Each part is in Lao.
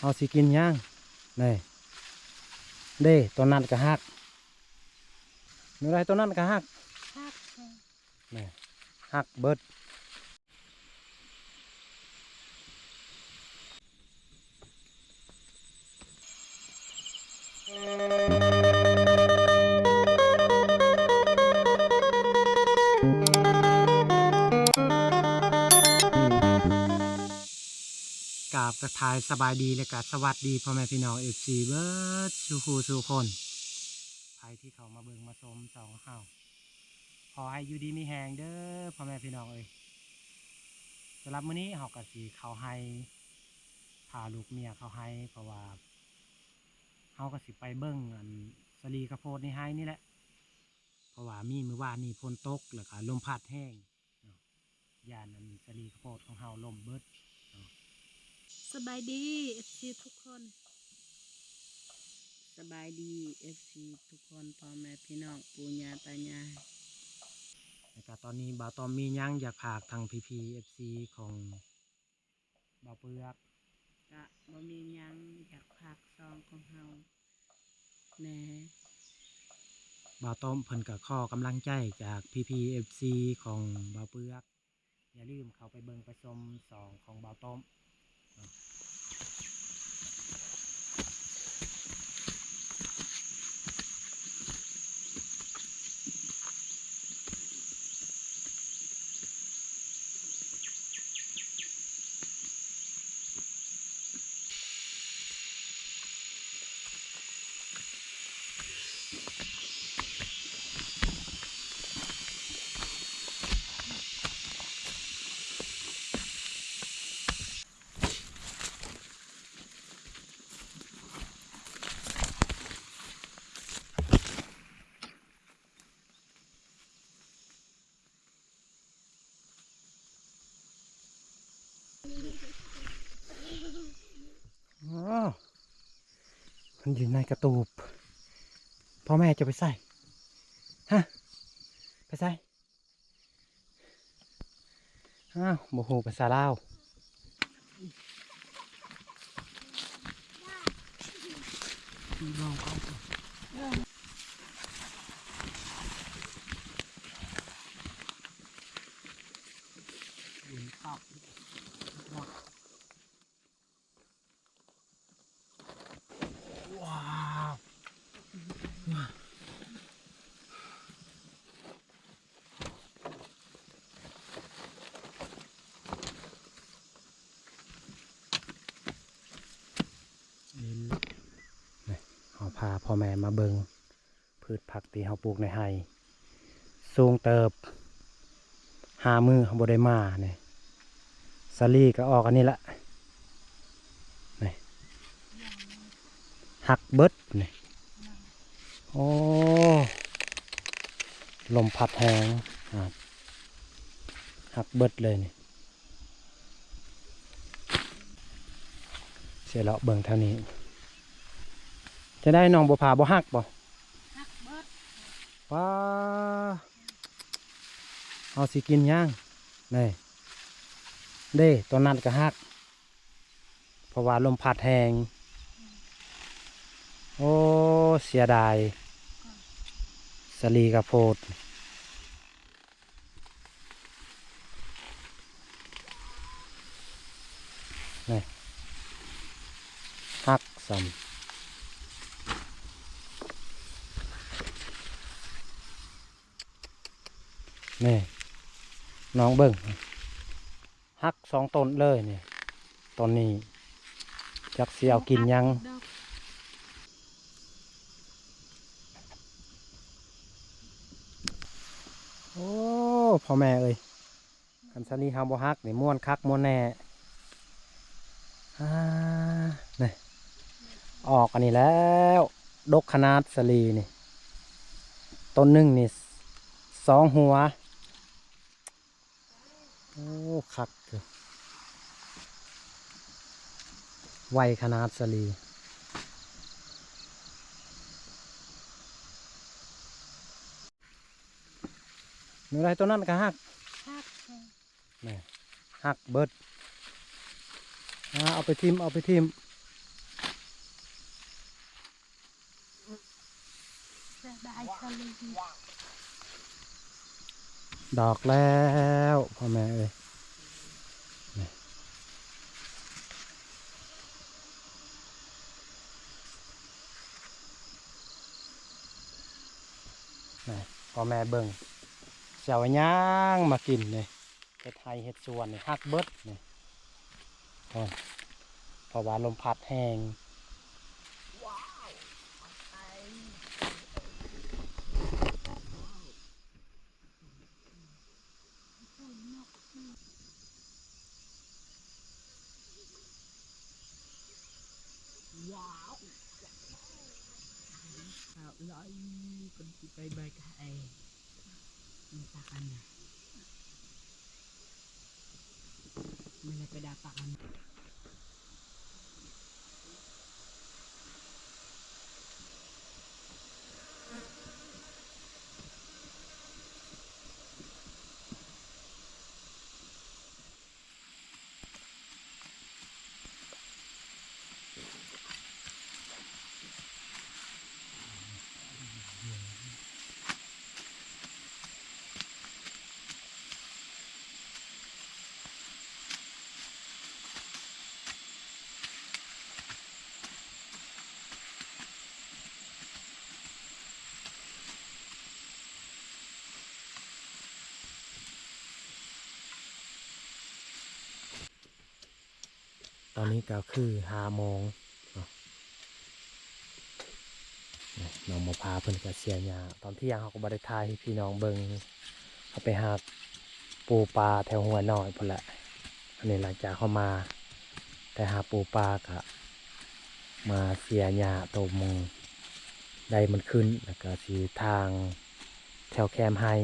ເຮົາຊິກິນຫຍັງ? ນີ້ເດ້ ຕົ້ນນັ້ນກໍຫັກ ແນວໃດ ຕົ້ນນັ້ນກໍຫັກ ຫັກ ນີ້ຫັກເບິດ. ກາບທັກທາຍສະບາຍດີ ແລະກະສະຫວັດດີພໍ່ແມ່ພີ່ນ້ອງ ເອັຟຊີ ເບິດສູ່ຜູ້ສູ່ຄົນ ໃຜທີ່ເຂົ້າມາເບິ່ງມາຊົມຊ່ອງເຮົາ ຂໍໃຫ້ຢູ່ດີມີແຮງເດີພໍ່ແມ່ພີ່ນ້ອງເອີຍ. ສຳລັບມື້ນີ້ເຮົາກໍຊິເຂົ້າໄຮ່ ພາລູກເມຍເຂົ້າໄຮ່ ເພາະວ່າເຮົາກໍຊິໄປເບິ່ງອັນສາລີກະໂພດໃນໄຮ່ນີ້ແຫຼະ ເພາະວ່າມີມື້ວານນີ້ຝົນຕົກ ແລ້ວກໍລົມພັດແຮງເນາະ ຢ້ານອັນສາລີກະໂພດຂອງເຮົາລົ້ມເບິດເນາະ. ສະບາຍດີ ເອັຟຊີ ທຸກຄົນ. ສະບາຍດີ ເອັຟຊີ ທຸກຄົນ ພໍ່ແມ່ພີ່ນ້ອງ ປູ່ຍ່າຕາຍາຍ. ແລ້ວກະຕອນນີ້ບ່າວຕ້ອມມີຫຍັງຢາກຝາກທາງພີ່ໆ ເອັຟຊີ ຂອງບ່າວເປືອກ? ກະບໍ່ມີຫຍັງ ຢາກຝາກຊ່ອງຂອງເຮົາແດ່. ບ່າວຕ້ອມເພິ່ນກະຂໍກຳລັງໃຈຈາກພີ່ໆ ເອັຟຊີ ຂອງບ່າວເປືອກ. ຢ່າລືມເຂົ້າໄປເບິ່ງໄປຊົມຊ່ອງຂອງບ່າວຕ້ອມ. ອ້າວ ມັນຢູ່ໃນກະຕູບ. ພໍ່ແມ່ຈະໄປໃສ? ຮະ ໄປໃສ? ອ້າວ ບໍ່ຮູ້ພາສາລາວ. ວ້າວ ນີ້ ເຮົາພາພໍ່ແມ່ມາເບິ່ງ ພືດຜັກທີ່ເຮົາປູກໃນໄຮ່ ສູງເຕີບ ຫ້າມື້ເຮົາບໍ່ໄດ້ມານີ້ ສາລີກໍອອກອັນນີ້ລະ ນີ້ ຫັກເບິດນີ້. ໂອ້ ລົມພັດແຮງ ອາ ຫັກເບິດເລີຍນີ້. ຊິເລາະເບິ່ງແຖວນີ້ ຈະໄດ້ ນ້ອງບົວຜາບໍ່ຫັກບໍ່? ຫັກເບິດ. ວ້າ ເຮົາຊິກິນຫຍັງ? ນີ້ເດ້ ຕົ້ນນັ້ນກໍຫັກ ເພາະວ່າລົມພັດແຮງ. ໂອ້ ເສຍດາຍ ສາລີກະໂພດ. ນີ້ ຫັກຊ້ຳ ນີ້ ນ້ອງເບິ່ງ ຫັກສອງຕົ້ນເລີຍນີ້. ຕອນນີ້ຈັກຊິເອົາກິນຫຍັງ. ໂອ້ ພໍ່ແມ່ເອີຍ ຄັນສາລີເຮົາບໍ່ຫັກນີ້ ມ່ວນຄັກມ່ວນແນ່. ອາ ນີ້ ອອກອັນນີ້ແລ້ວ ດົກຂະໜາດສາລີນີ້ ຕົ້ນໜຶ່ງນີ້ສອງຫົວ. ໂອ້ ຄັກເຕີ ໄວຂະໜາດສາລີ. ແນວໃດ ໂຕນັ້ນກໍຫັກ ຫັກ ນີ້ ຫັກເບິດ. ອາ ເອົາໄປຖິ້ມ ເອົາໄປຖິ້ມ. ดอกแล้วพ่อแม่เอ้ย นี่ นี่ พ่อแม่เบิ่ง เสี่ยวย่างมากินนี่ เฮ็ดไร่เฮ็ดสวนนี่หักเบิดนี่ โอ้ย เพราะว่าลมพัดแฮง ว้าว เอาเลย คนสิไปใบกะไอ มันตากันนะ มันเลยไปดาปากัน ตอนนี้ก็คือห้าโมงเนาะ น้องมาพาเพิ่นก็เสียหญ้า ตอนเที่ยงเฮาก็บ่ได้ถ่ายให้พี่น้องเบิ่ง เฮาไปหาปูปลาแถวห้วยน้อยพุ้นแหละ อันนี้หลังจากเฮามาแต่หาปูปลาก็มาเสียหญ้าต้มได้มันขึ้น แล้วก็สิถางแถวแคมไฮ่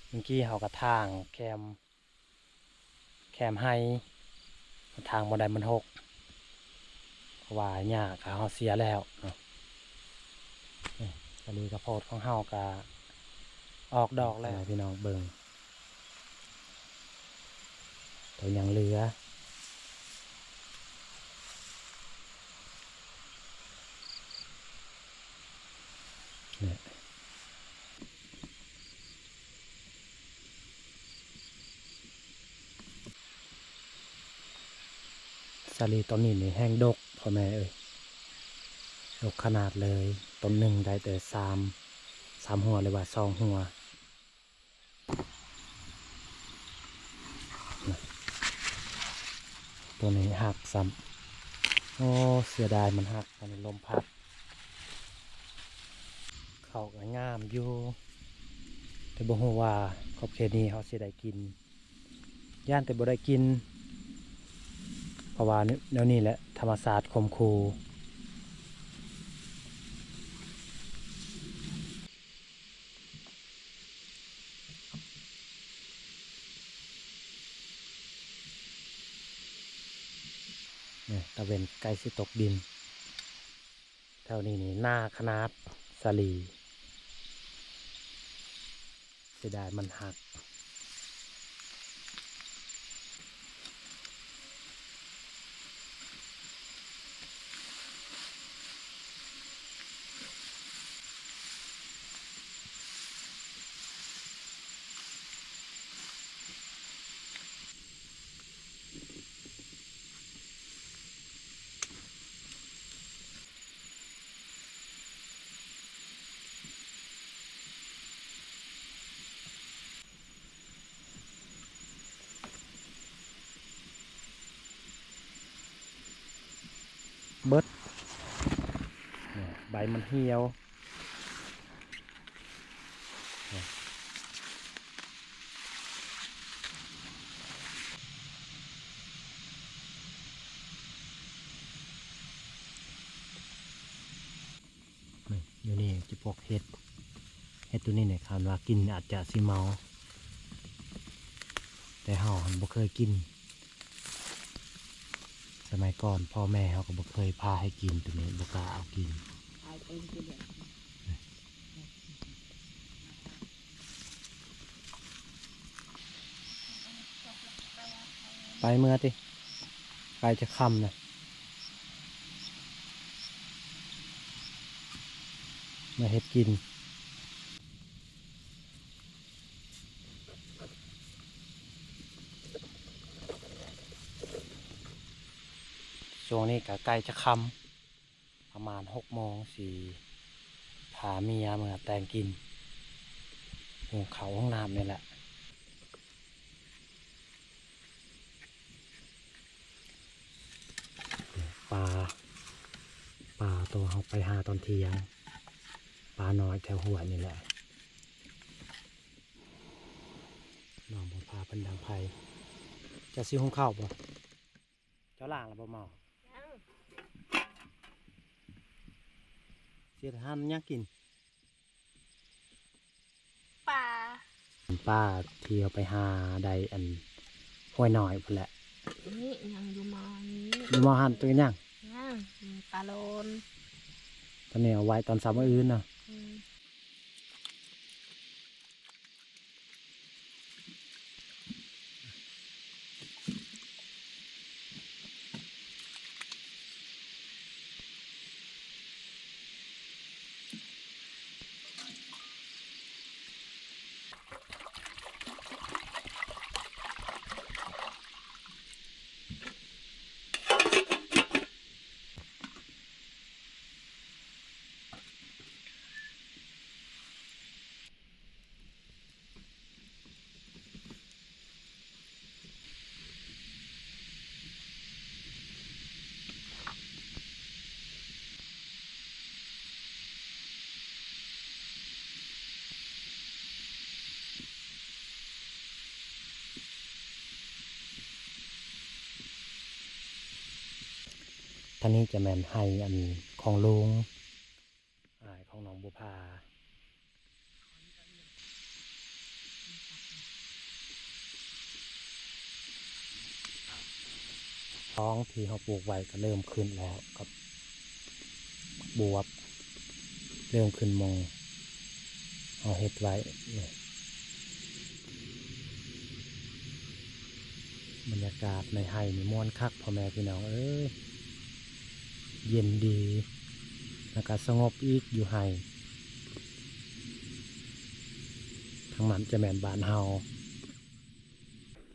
เมื่อกี้เฮาก็ถางแคม แคมไฮ่ ถางบ่ได้มันหก เพราะว่าหญ้าก็เฮาเสียแล้วเนาะ นี่ สาลีข้าวโพดของเฮาก็ออกดอกแล้ว ให้พี่น้องเบิ่ง ตัวยังเหลือ นี่ สาลีต้นนี้นี่แฮงดกพ่อแม่เอ้ย ดกขนาดเลย ต้นหนึ่งได้แต่สาม สามหัวหรือว่าสองหัว ตัวนี้หักซ้ำ ໂອ້ ເສຍດາຍມັນຫັກ ຕອນນີ້ລົມພັດ. ເຂົ້າກໍງາມຢູ່ ແຕ່ບໍ່ຮູ້ວ່າຂອບເຂດນີ້ເຮົາຊິໄດ້ກິນ. ຢ້ານແຕ່ບໍ່ໄດ້ກິນ ເພາະວ່າແນວນີ້ແຫຼະ ທຳມະຊາດຂົ່ມຂູ່. ນີ້ ຕາເວັນໃກ້ຊິຕົກດິນ. ແຖວນີ້ນີ້ໜ້າຂະໜາດສາລີ. ເສຍດາຍມັນຫັກ. ເບິດ ນີ້ ໃບມັນຫ່ຽວ. ນີ້ ຢູ່ນີ້ຈະພວກເຫັດ ເຫັດໂຕນີ້ນີ້ ຄັນວ່າກິນອາດຈະຊິເມົາ ແຕ່ເຮົາຫັ້ນບໍ່ເຄີຍກິນ. ສະໄໝກ່ອນພໍ່ແມ່ເຮົາກໍບໍ່ເຄີຍພາໃຫ້ກິນໂຕນີ້ ບໍ່ກ້າເອົາກິນ. ໄປເມືອຕິ ໃກ້ຈະຄ່ຳແລ້ວ ມາເຮັດກິນ. ຊ່ວງນີ້ກໍໃກ້ຈະຄ່ຳ ປະມານຫົກໂມງ ຊິພາເມຍເມືອແຕ່ງກິນ ຫຸງເຂົ້າຫຸງນ້ຳນີ້ແຫຼະ. ປາ ປາໂຕເຮົາໄປຫາຕອນທ່ຽງ ປານ້ອຍແຖວຫ້ວຍນີ້ແຫຼະ. ນ້ອງບົວຜາເພິ່ນດັງໄຟ. ເຈົ້າຊິຫຸງເຂົ້າບໍ່? ເຈົ້າລ້າງແລ້ວບໍ່ໝໍ້? ຍັງ. ຊິເຮັດອາຫານຫຍັງກິນ? ປາ ປາທີ່ເຮົາໄປຫາໄດ້ອັນຫ້ວຍນ້ອຍພຸ້ນແຫຼະ. ນີ້ຍັງຢູ່ໝໍ້ນີ້ ຢູ່ໝໍ້ຫັ້ນ. ໂຕຫຍັງ? ຍັງ ມີປາໂລນ. ຕອນນີ້ເອົາໄວ້ຕອນເຊົ້າມື້ອື່ນເນາະ. ອືມ. ທາງນີ້ຈະແມ່ນໄຮ່ອັນຂອງລຸງ ອ້າຍຂອງນ້ອງບົວຜາ. ຂອງທີ່ເຮົາປູກໄວ້ກໍເລີ່ມຂຶ້ນແລ້ວ ກັບບວບເລີ່ມຂຶ້ນໝໍ່ ເຮົາເຮັດໄວ້ນີ້. ບັນຍາກາດໃນໄຮ່ນີ້ມ່ວນຄັກ ພໍ່ແມ່ພີ່ນ້ອງເອີຍ ເຢັນດີ ແລ້ວກໍສະຫງົບອີກຢູ່ໄຮ່. ທາງນັ້ນຈະແມ່ນບ້ານເຮົາ. ເ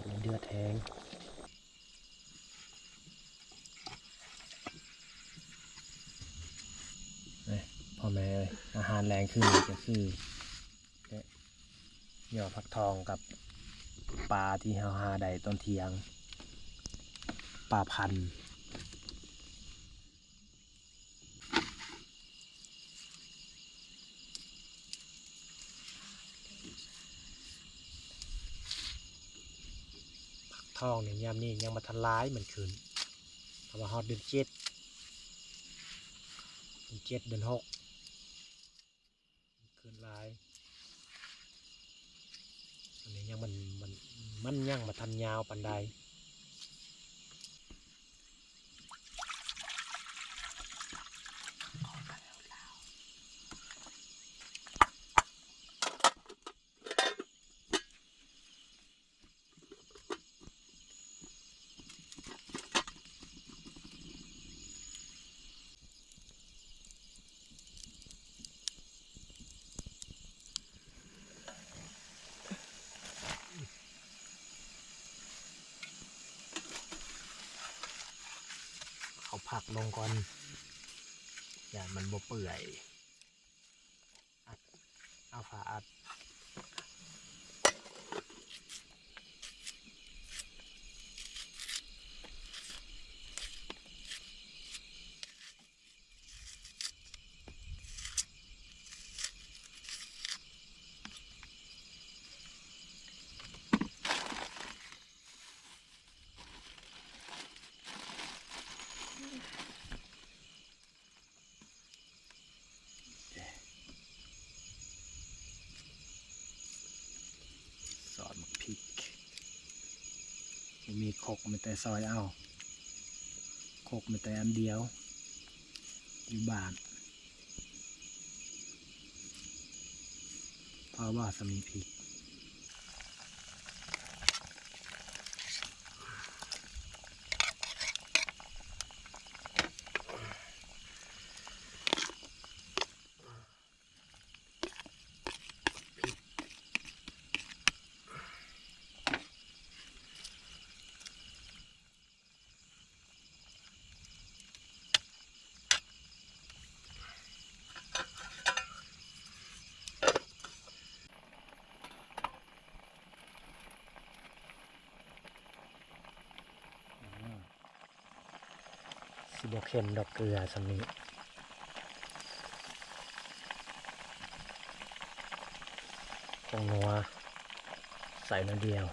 ເດືອດແຮງ. ນີ້ ພໍ່ແມ່ເອີຍ ອາຫານແລງຄືນນີ້ກໍຄື ຫຍໍ້ຜັກທອງກັບປາທີ່ເຮົາຫາໄດ້ຕອນທ່ຽງ ປາພັນ. ຜັກທອງນີ້ຍາມນີ້ຍັງບໍ່ທັນຫຼາຍ ມັນຂຶ້ນ ເພາະວ່າຮອດເດືອນເຈັດ ເດືອນເຈັດ ເດືອນຫົກ ຂຶ້ນຫຼາຍ. ອັນນີ້ຍັງ ມັນ ມັນ ມັນຍັງບໍ່ທັນຍາວປານໃດ. ເອົາຜັກລົງກ່ອນ ຢ້ານມັນບໍ່ເປື່ອຍ. ອັດ ເອົາຝາອັດ. ຊອດໝາກພິກ ບໍ່ມີຄົກ ມີແຕ່ຊອຍເອົາ ຄົກມີແຕ່ອັນດຽວ ຢູ່ບ້ານ. ພໍບໍ່ ສຳນີ້ພິກ? ຊິບໍ່ເຄັມດອກເກືອສ່ຳນີ້ ຜົງນົວໃສ່ໜ້ອຍດຽວ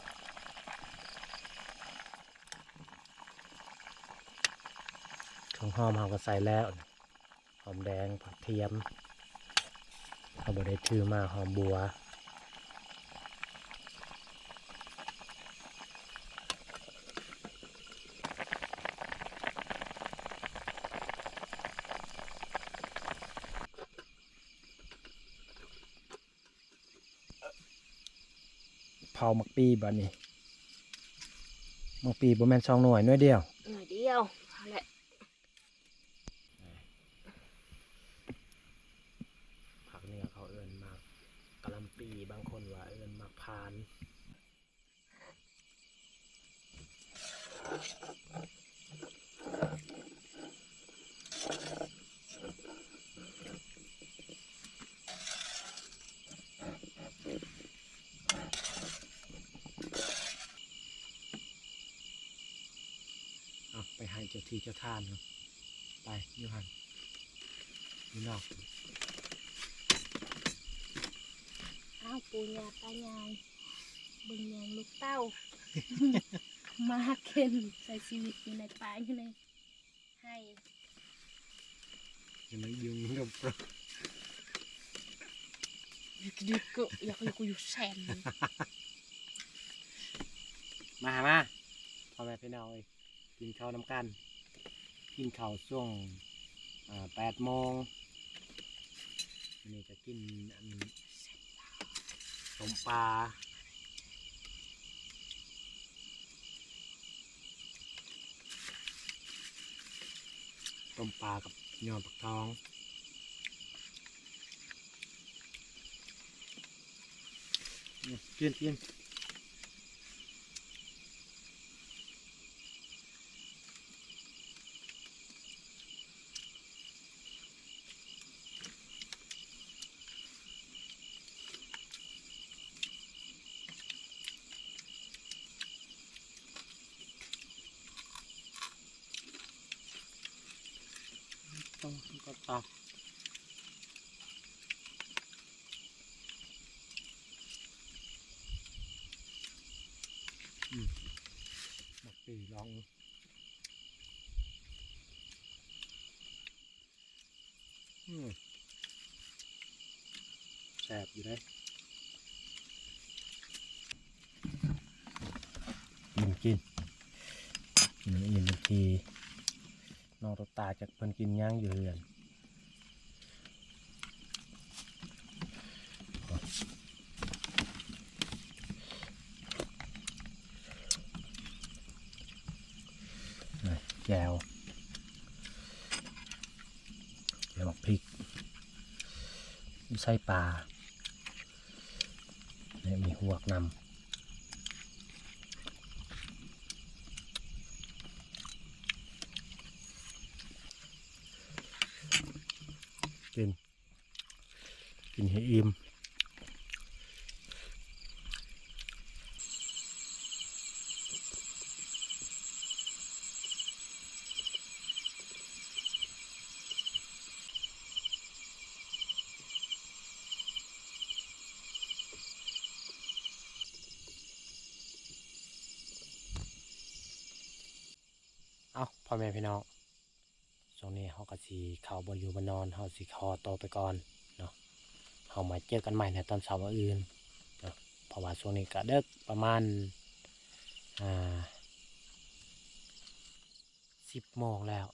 ເຄື່ອງຫອມເຮົາກໍໃສ່ແລ້ວ ຫອມແດງ ກະທຽມ ເຮົາບໍ່ໄດ້ຖືມາ ຫອມບົວ. ເຜົາໝາກປີບາດນີ້ ໝາກປີບໍ່ແມ່ນສອງໜ່ວຍ ໜ່ວຍດຽວ ໜ່ວຍດຽວ ຫັ້ນແຫຼະ. ພາກເໜືອເຂົາເອີ້ນໝາກກະຫຼ່ຳປີ ບາງຄົນວ່າເອີ້ນໝາກພານ. ເອົາໄປໃຫ້ເຈົ້າທີ່ເຈົ້າທານເນາະ ໄປຢູ່ຫັ້ນ ຢູ່ນອກ. ອ້າວ ປູ່ຍ່າຕາຍາຍ ເບິ່ງແຍງລູກເຕົ້າ ມາເຫັນໃຊ້ຊີວິດຢູ່ໃນປ່າ ຢູ່ໃນໄຮ່ ຍັງໄດ້ຍຸງກັບ ຢູ່ດີກໍຢາກຢູ່ ຢູ່ແຊນ ມາ ມາ ພໍ່ແມ່ພີ່ນ້ອງເອີຍ ກິນເຂົ້ານຳກັນ ກິນເຂົ້າຊ່ວງ ເອີ ແປດໂມງ ມື້ນີ້ກໍກິນອັນ ຕົ້ມປາ ຕົ້ມປາກັບຍອດຜັກທອງ. ອືມ ກິນ ກິນ. ກໍຕາ ອືມ ໝາກປີລອງ ອືມ ແຊບຢູ່ເດ້ ກິນ ກິນ ກິນອີ່ມບັນທີ ນ້ອງຕາຕາຈັກເພິ່ນກິນຫຍັງຢູ່ເຮືອນ. ແຈ່ວ ແຈ່ວໝາກພິກ ມີໄສ້ປາ ແລະ ມີຫວກນຳ. ກິນ ກິນໃຫ້ອີ່ມ. ເອົ້າ ພໍ່ແມ່ພີ່ນ້ອງ ຊ່ວງນີ້ເຮົາກໍຊິເຂົ້າບ່ອນຢູ່ບ່ອນນອນ ເຮົາຊິຂໍຕົວໄປກ່ອນເນາະ ເຮົາມາເຈີກັນໃໝ່ໃນຕອນເຊົ້າມື້ອື່ນເນາະ ເພາະວ່າຊ່ວງນີ້ກໍເດິກ ປະມານ ອ່າ ສິບໂມງແລ້ວ